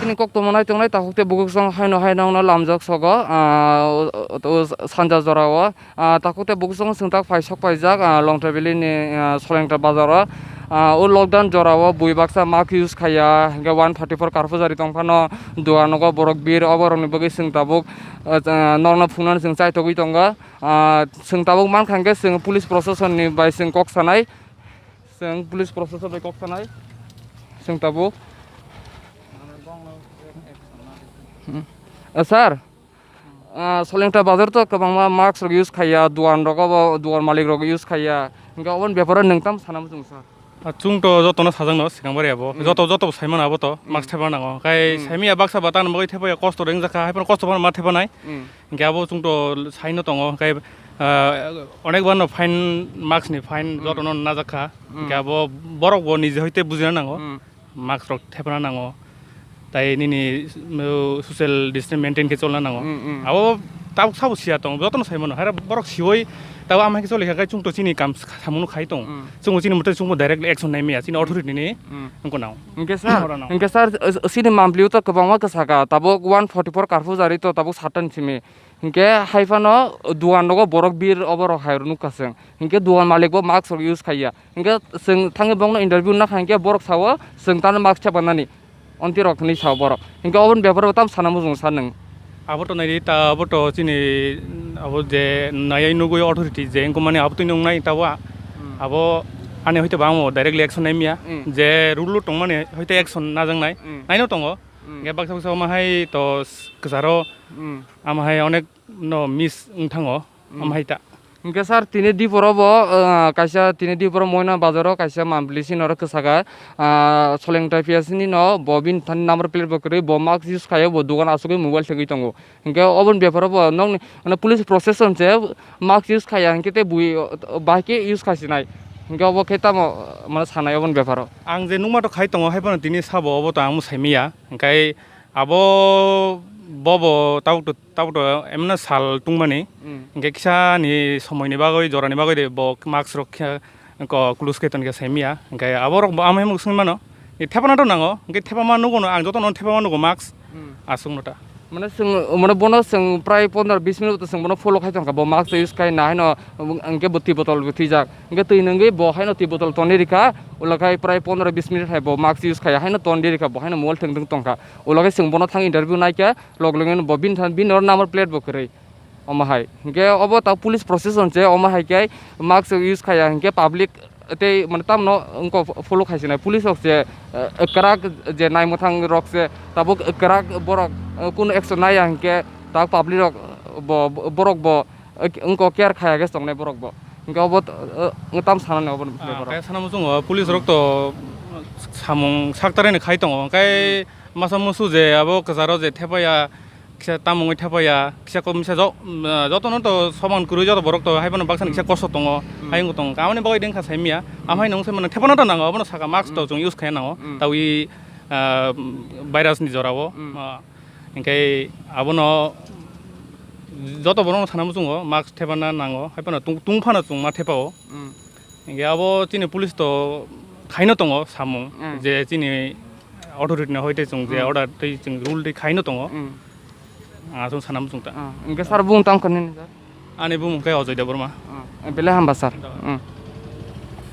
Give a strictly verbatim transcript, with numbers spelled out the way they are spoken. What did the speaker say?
Ni kok tongma nai tongnai takhuk tei bukhuk song haino hai nongno lamjak sogo, ah, o, o, o, sanja jorao, ah, takhuk tei bukhuk song swngtak phai sok paijak, ah, Longthaibili ni, ah, Solengta bazaro, ah, o lockdown jorao bui baksa mask use khaiya, hingke one forty four karpho jari tongphano dugan nogo borok bir oborokni bagwi swng tabuk, ah, nokno phunuknani chwng chaitogwi tongo, ah, chwng tabuk mankha hingke chwng police proshasonni bai chwng kok sanai. Chwng police proshasok bai kok sanai. Chwng tabuk. Hmm. Ah, sir, ah, Solengta bazar to kwbangma mask rok use khaiya, duan rogo bo, duan malik rok use khaiya. Hingke oboni beparo nwng tam sana muchung, sir? Ah, chwng to jotono sajak no swkang bari abo. Hmm. Joto, joto bo saimano abo to, hmm, mask thepana nango. Kai, hmm, saimya baksa ba tangni bagwi thepaya kosto rwng jakha, hai phano kosto phano ma thepanai. Hmm. Hingke abo chwng to saino tongo, hingke, ah, onek bar no fine, mask ni fine, hmm, joto no najak kha. Hmm. Hingke abo borok bo nije hoite bujina nango. Hmm. Mask rok thepana nango. Tai nini, uh, social distance maintain khe cholna nango. Hmm, hmm. Abo tabuk sabo siya tongo, joto no sai mano. Hara borok siwoi tabo ama khe choli kha, chwng to chini kam samung no khai tongo. Hmm. Chwng chini mote chwng bo direct action nai maya, chini, hmm, authority ni, hmm, wngkha nango. Hingke sir, oro nango. Hingke sir, uh, chini mamliu to kwbangma kwsaka, tabuk one forty four karpho jari to tabuk satan simi. Hinkhe hai phano dugan rogo borok bir oborok hai rw nukha chwng. Hinkhe dugan malik bo mask rok use khaiya. Hinkhe chwng thangwi bokno interview nakha hinkhe borok sao chwng tano mask thepanani. Onti rok hinwi sao borok. Hinkhe oboni beparo bo tamo sana muchungo sa nwng? Abo to naidi ta, abo to chini abo je nayai nugui authority je wngkha mani abo to nung nai ta wa. Hmm. Abo ani hoite bangmo directly action naimya. Hmm. Je rule o tongmani hoite action najaknai. Hmm. Naino tongo. Hmm. Hinkhe baksa baksa omo hai to kwcharo. Hmm. Amo hai onek no miss wng thango, mm, am hai ta. Hinkhe sir, tini diporo bo, ah, kaisa tini diporo Moina bazaro kaisa mambli sini oro kwsaka, ah, Solengta P S ni no bo bini thani number plate bo kwrwi, bo mask use khaio, bo dogan asugwi mobile thwgwi tongo. Hinkhe oboni beparo bo nokni, mane, police protection se mask use khaiya hinkhe tei bui, oh, bahai khe use khaisinai. Hinkhe obo khe tamo, mane, sanai oboni beparo. Ang je nukma to khai tongo, hai phano tini sabo obo to ang mwsai manya. Hinkhe abo bobo tabuk to, tabuk to emno sal tungmani. Mm. Hinkhe kisa ni somoi ni bagwi, jora ni bagwi de bo mask rok khe, ko, kulus khe ton khe sai manya. Hinkhe abo rok bo amo hemo swngwi mano. E thepana to nango. Hinkhe thepama nugo no, ang joto no thepama nugo mask. Mm. Aswk no ta. Mane chwng, mane bono chwng prai pondro bis minute to chwng bono follow khai tongkha. Bo mask use khai na haino, hinkhe bo twi botol bo thwijak. Hinkhe twi nungwi bo haino twi botol tonwi rikha. Ulo khai prai pondro bis minute hai bo mask use khai haino tonwi rikha. Bo haino mobile thwng thwng tongkha. Ulo khe chwng bono thang interview naikha, log logeno bo bini than-, bini oro number plate bo kwrwi. Omo hai. Hinkhe obo ta police protection se, omo hai khe mask use khaiya hinkhe public tei mane tamno wngkha follow khaisinai. Police rok se, eh, kwrak je naimwthang rok se tabuk kwrak borok, eh, kunu action naiya hinkhe ta public rok bo, bo, borok bo, eh, wngkha care khaiya khe tongnai borok bo. Hinkhe obo, eh, tam sanani obo. Ah, borok. Kaya sana muchungo, police rok to samung saktarani khai tongo, hwnkhe masa musu je abo kwcharo je thepaya, kisa tamungwi thepaya, kisa kok misa jo-, ah, jotono to soman kwrwi joto borok to hai phano baksa ni kisa kosto tongo, hai wngwi tongo, aboni bagwi dengkha sai manya, amhai nung sai mano thepana to nango, abono saka mask to chwng use khai nango, tawi, ah, virus ni jorao, ah, hinkhe abono joto borok no sana muchungo mask thepana nango, hai phano tung, tung phano chwng ma thepao. Mm. Hinkhe abo chini police to khaino tongo samung, mm, je chini authority no hoite chwng je, mm, order tei chwng rule tei khaino tongo. Mm. Ah, chwng sana muchung ta. Ah, hinkhe sir bung tam kha nini sir? Ani bumung khe Ajoy Debbarma. Ah, belai hamba sir. Mm.